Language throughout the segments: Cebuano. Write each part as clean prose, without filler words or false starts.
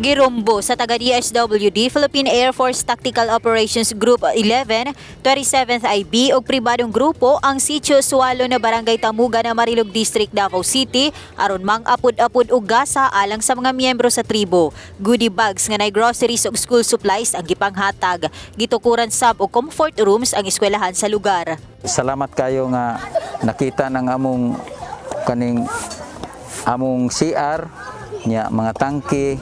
Girumbo sa taga DSWD, Philippine Air Force Tactical Operations Group 11, 27th IB ug pribadong grupo ang Sitio Sualo na Barangay Tamuga na Marilog District, Davao City aron mang-apod-apod og gasa alang sa mga miyembro sa tribo. Goodie bags nga nay groceries ug school supplies ang gipanghatag. Gitukuran sab og comfort rooms ang eskwelahan sa lugar. Salamat kayo nga nakita ng among kaning among CR nya, mga tangke,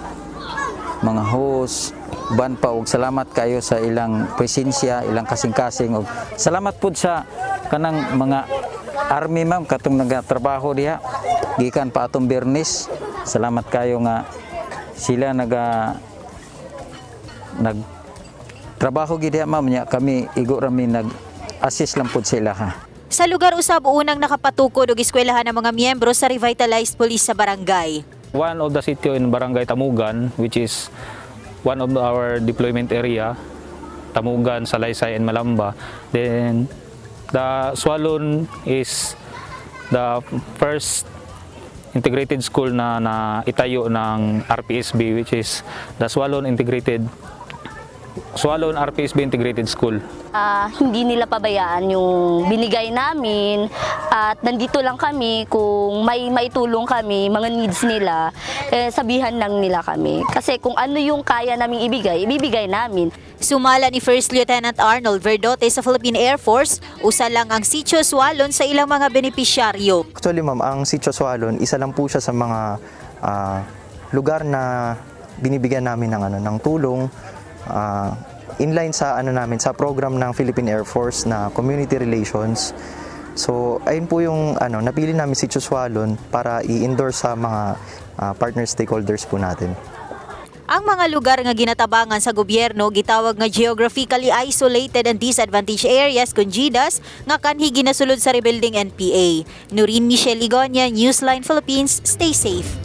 mga hose, ban pa, og salamat kayo sa ilang presensya, ilang kasing-kasing, og salamat pud sa kanang mga army, ma'am, katong nagatrabaho diha gikan pa atong Biyernes. Salamat kayo nga sila nag trabaho gid diha, ma'am, nya kami igo ra mi nag assist lang pud sila ha. Sa lugar usab unang nakapatukod og eskwelahan ng mga miyembro sa revitalized police sa barangay. One of the sitio in Barangay Tamugan, which is one of our deployment area, Tamugan, Salaysay, and Malamba. Then the Swalon is the first integrated school na itayo ng RPSB, which is the Swalon RPSB Integrated School. Hindi nila pabayaan yung binigay namin at nandito lang kami kung may maitulong kami, mga needs nila, eh, sabihan lang nila kami. Kasi kung ano yung kaya naming ibigay, ibibigay namin. Sumala ni First Lieutenant Arnold Verdote sa Philippine Air Force, usa lang ang Sitio Swalon sa ilang mga benepisyaryo. Actually, ma'am, ang Sitio Swalon, isa lang po siya sa mga lugar na binibigyan namin ng tulong inline sa ano namin, sa program ng Philippine Air Force na Community Relations. So, ayun po yung ano, napili namin si Sitio Swalon para i-endorse sa mga partner stakeholders po natin. Ang mga lugar nga ginatabangan sa gobyerno gitawag nga geographically isolated and disadvantaged areas kon GIDAs nga kanhi ginasulod sa rebuilding NPA. Noreen Michelle Ligonia, Newsline Philippines, stay safe.